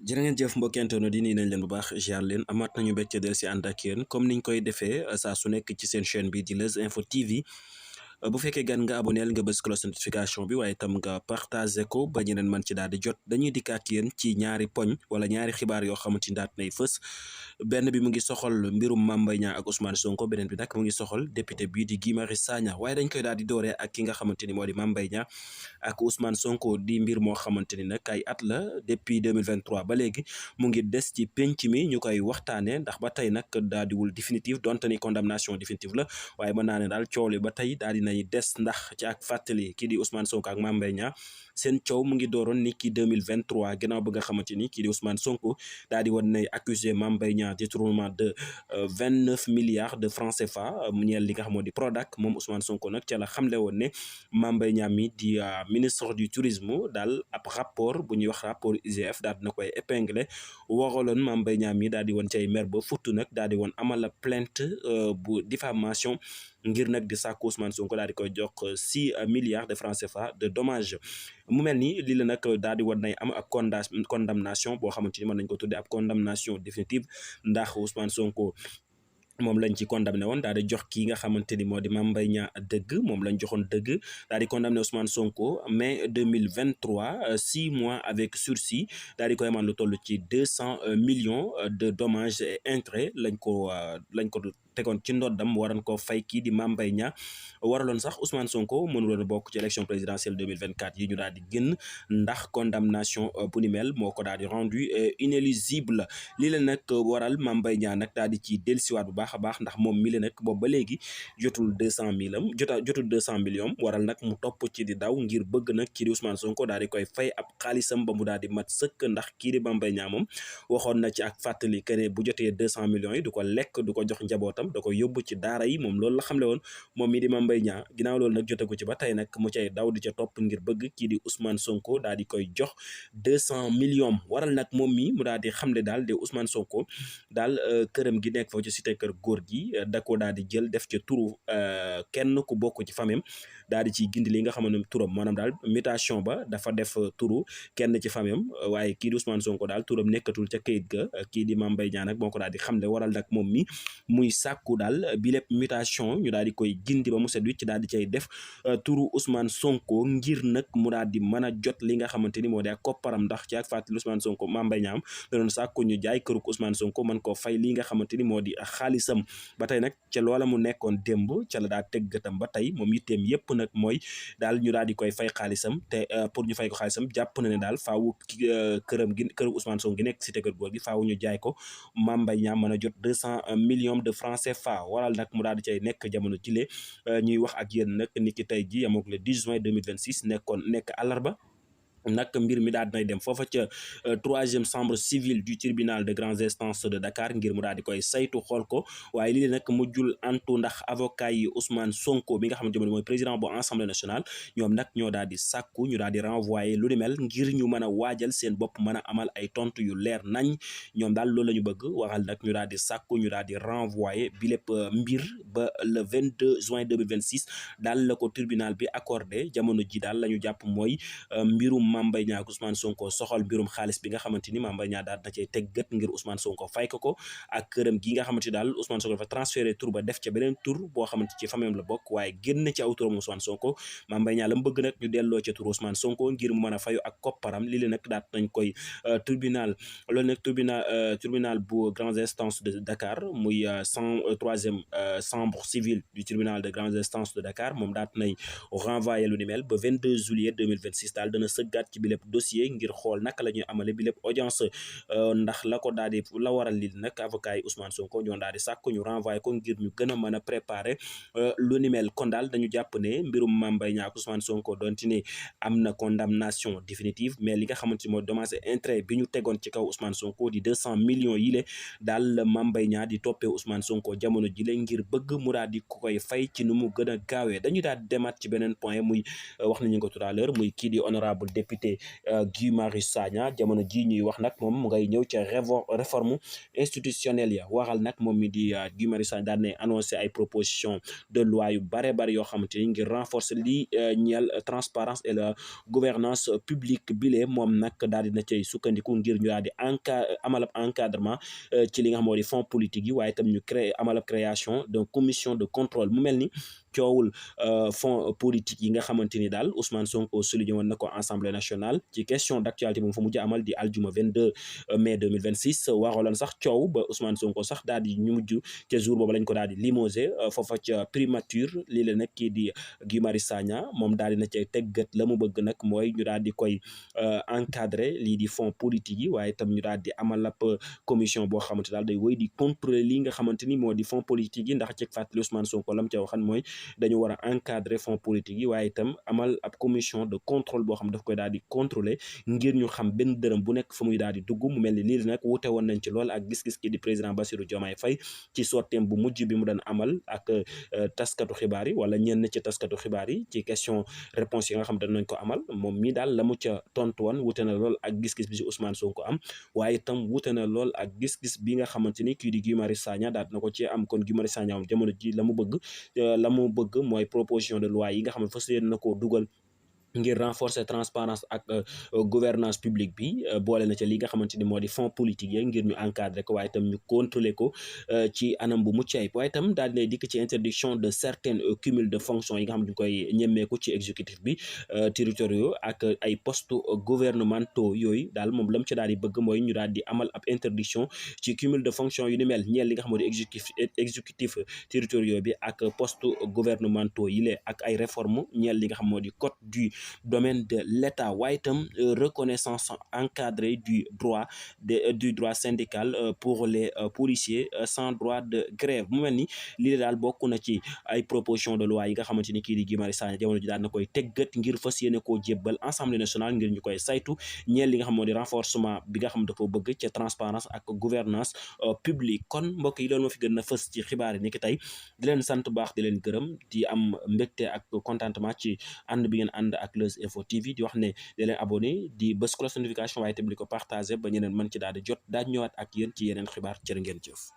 jërë ngeen jëf mbokki internet di nii nañ leen bu baax ziar leen amaat nañu mbégte del si ànd ak yéen comme niñ koy defee saa su nekk ci seen chaîne bi di Leuz Info TV bu fekkee gan nga aboneel nga bës cloche notification bi waaye itam nga partagé ko ba ñeneen man ci daal di jot dañuy dikkaat yéen ci ñaari poñ wala ñaari xibaar yoo xamante ni daat nay fës benn bi mu ngi soxal mbirum Mame Mbaye Niang ak Ousmane Sonko beneen bi nag mu ngi soxal député bii di Guy Marius Sagna waaye dañ koy daal di dooree ak ki nga xamante ni moo di Mame Mbaye Niang ak Ousmane Sonko di mbir moo xamante ni nag ay at la depuis 2023 ba léegi mu ngi des ci penc mi ñu koy waxtaanee ndax ba tey nag daal diwul définitive donte ni condamnation définitive la waaye mën naa ne daal coow li ba tey daal dinay des ndax ci ak fàttali kii di Ousmane Sonko ak Mame Mbaye Niang seen coow mu ngi dooroon ni ki 2023 ginnaaw ba nga xamante ni kii di Ousmane Sonko daal di woon nay accusé Mame Mbaye Niang détournement de 29 milliards de francs CFA mu ñeel li nga xam moo di Prodac moom Ousmane Sonko nag ca la xamle woon ne Mame Mbaye Niang mi di ministre du tourisme daal ab rapport bu ñuy wax rapport IGF daal dina koy épinglé waraloon Mame Mbaye Niang mi daal di woon cay mer ba futtu nag daal di woon amal plainte bu diffamation ngir nag di sàkku Ousmane Sonko daal di koy jox 6 milliards de francs CFA de dommage mu mel ni lii la nag daal di war nay am ak condamnation boo xamante ni mën nañ ko tuddee ab condamnation définitive ndax Ousmane Sonko moom lañ ci condamné woon daal di jox kii nga xamante ni moo di Mame Mbaye Niang dëgg moom lañ joxoon dëgg daal di condamné Ousmane Sonko mai 2023 6 mois avec sursis daal di koy amaan lu toll ci 200 millions de dommages et intérêts lañ ko tegoon ci ndoddam waran ko fay kii di Mame Mbaye Niang waraloon sax Ousmane Sonko mënuloon a bokk ci élection présidentielle 2024 yi ñu daal di génn ndax condamnation bu ni mel moo ko daal di rendu inéligible lii la nag waral Mame Mbaye Niang nag daal di ci dellusiwaat bu baax a baax ndax moom mi la nag boobu ba léegi jotul 200 millions waral nag mu topp ci di daw ngir bëgg nag kii di Ousmane Sonko daal di koy fay ab xaalisam ba mu daal di mat sëkk ndax kii di Mame Mbaye Niang moom waxoon na ci ak fàttali que ne bu jotee 200 millions yi du ko lekk du ko jox njabootam da ko yóbbu ci daara yi moom loolu la xamle woon moom mi di Mame Mbaye Niang ginnaaw loolu nag jote ko ci ba tey nag mu cay daw di ca topp ngir bëgg kii di Ousmane Sonko daal di koy jox 200 millions waral nag moom mi mu daal di xamle daal de Ousmane Sonko daal këram gi nekk foofu ci cité kër góor gi da ko daal di jël def ca turu kenn ku bokk ci famem daal di ciy gindi li nga xam ne turam maanaam daal mutation ba dafa def turu kenn ci famem waaye kii di Ousmane Sonko daal turam nekkatul ca kayit ga kii di Mame Mbaye Niang nag moo ko daal di xamle waral nag moom mi muy sàkku daal bi lépp mutation ñu daal di koy gindi ba mu set wicc daal di cay def turu Ousmane Sonko ngir nag mu daal di mën a jot li nga xamante ni moo di ak kopparam ndax ci ak fàttali Ousmane Sonko Mame Mbaye Niang da doon sàkku ñu jaay këruk Ousmane Sonko mën koo fay li nga xamante ni moo di xaalisam ba tey nag ca loola mu nekkoon démb ca la daa teg gëtam ba tey moom yitteem yépp nag mooy daal ñu daal di koy fay xaalisam te pour ñu fay ko xaalisam jàpp na ne daal faawu këru Ousmane Sonko gi nekk cité kër góor gi faawu ñu jaay ko Mame Mbaye Niang mën a jot 200 millions de francs CFA waral nag mu daal di cay nekk jamono jile ñuy wax ak yéen nag niki tey ji yamook le 10 juin 2026 nekk àllarba nag mbir mi daal dinay dem foofa ca 3e chambre civile du tribunal de grandes instances de Dakar ngir mu daal di koy saytu xool ko waaye lii nag mujjul antu ndax avocat yi Ousmane Sonko bi nga xamante ne mooy président bu Assemblée nationale ñoom nag ñoo daal di sàkku ñu daal di renvoyer lu ni mel ngir ñu mën a waajal seen bopp mën a amal ay tontu yu leer nañ ñoom daal loolu la ñu bëgg waxal nag ñu daal di sàkku ñu daal di renvoyer bi lépp mbir ba le 22 juin 2026 daal la ko tribunal bi accordé jamono ji daal la ñu jàpp mooy mbirum Mame Mbaye Niang ak Ousmane Sonko soxal mbirum xaalis bi nga xamante ni Mame Mbaye Niang daal na cay teg gët ngir Ousmane Sonko fay ko ak këram gi nga xamante ni daal Ousmane Sonko dafa transféré tur ba def ca beneen tur boo xamante ci famille la bokk waaye génn ci aw turam Ousmane Sonko Mame Mbaye Niang la mu bëgg nag ñu delloo ca tur Ousmane Sonko ngir mu mën a fayu ak kopparam lii la nag daat nañ koy tribunal loolu nag tribunal bu grandes instances de Dakar muy 3e chambre civile du tribunal de grandes instances de Dakar moom daat nay renvoyé lu ni mel ba 22 juillet 2026 daal dana sëggaat ci bi lépp dossier ngir xool naka la ñuy amale bi lépp audience ndax la ko daal di la waral li nag avocat yi Ousmane Sonko ñoo daal di sàkk ñu renvoyé ko ngir ñu gën a mën a préparer lu ni mel kon daal dañu jàpp ne mbirum Mame Mbaye Niang ak Ousmane Sonko doonte ne am na condamnation définitive mais li nga xamante ni mooy dommage et intérêt bi ñu tegoon ci kaw Ousmane Sonko di 200 millions yi le daal la Mame Mbaye Niang di toppee Ousmane Sonko jamono ji le ngir bëgg mu daal di koy fay ci nu mu gën a gaawee dañu daal di demaat ci beneen point muy wax nañu ko tout à l'heure muy kii di honorable député député Guy Marius Sagna jamono ji ñuy wax nag moom mu ngay ñëw ca réforme institutionnelle ya waral nag moom mi di Guy Marius Sagna daan ne annoncé ay proposition de loi yu bare bari yoo xamante ni ngir renforcer lii ñeel transparence et la gouvernance publique bile moom nag daal dina cay sukkandiku ngir ñu daal di amal ab encadrement ci li nga xam moo di fonds politique yi waaye itam ñu amal ab création de commission de contrôle mu mel ni coowul fonds politique yi nga xamante ni daal Ousmane Sonko souligné woon na ko Assemblée nationale ci question d'actualité bu mu fa mujj amal di aljuma 22 mai 2026 waraloon sax coow ba Ousmane Sonko sax daal di ñu mujj ca jour boobu lañ ko daal di limogé foofa ca primature lii la nag kii di Guy Marius Sagna moom daal di na cay teggat la mu bëgg nag mooy ñu daal di koy encadrer lii di fonds politique yi waaye itam ñu daal di amal ab commission boo xamante daal day woy di contrôler lii nga xamante ni moo di fonds politique yi ndax ci fàttali Ousmane Sonko lam ca waxan mooy dañu war a encadrer fonds politique yi waaye itam amal ab commission de contrôle boo xam daf koy daal di contrôler ngir ñu xam benn dërëm bu nekk fa muy daal di dugg mu mel ni lii nag wute woon nañ ci lool ak gis-gis ki di président Bassirou Diomaye Faye ci sorteem bu mujj bi mu doon amal ak taskatu xibaar yi wala ñenn ci taskatu xibaar yi ci question réponse yi nga xam dañ nañ ko amal moom mii daal la mu ca tontu woon wute na lool ak gis-gis bi ci Ousmane Sonko am waaye itam wute na lool ak gis-gis bi nga xamante ni kii di Guy Marius Sagna daal na ko ci am kon Guy Marius Sagna am jamono ji la mu bëgg mooy proposition de loi yi nga xam ne fas yéene na koo dugal ngir renforcer transparence ak gouvernance publique bi boole na ca li nga xamante ni moo di fonds politique yi ngir ñu encadrer ko waaye itam ñu contrôler ko ci anam bu mucc ayib waaye itam daal dinay dikk ci interdiction de certains cumul de fonctions yi nga xam ne ñu koy ñemmeeku ci exécutif bi territoriaux ak ay postes gouvernementaux yooyu daal moom lam ci daal di bëgg mooy ñu daal di amal ab interdiction ci cumul de fonctions yu ni mel ñeel li nga xam moo di exécutif territoriaux bi ak postes gouvernementaux yi lee ak ay réformes ñeel li nga xam moo di code du domaine de l'État waaye itam reconnaissance encadrée du droit syndical pour les policiers sans droit de grève mu mel ni lii daal bokk na ci ay proposition de loi yi nga xamante ni kii di Guy Marius Sagna jamono ji daal na koy teggat ngir fas yéene koo jébbal Assemblée nationale ngir ñu koy saytu ñeel li nga xam moo di renforcement bi nga xam da ko bëgg ca transparence ak gouvernance publique kon mbokk yi loolu moo fi gën a fës ci xibaar yi ni ki tey di leen sant baax di leen gërëm di am mbégte ak contentement ci ànd bi ngeen ànd ak Leuz Info TV di wax ne di leen abonné di bës cloche notification waaye tamit di ko partagé ba ñeneen mën ci daal di jot daaj ñëwaat ak yéen ci yeneen xibaar jërë ngeen jëf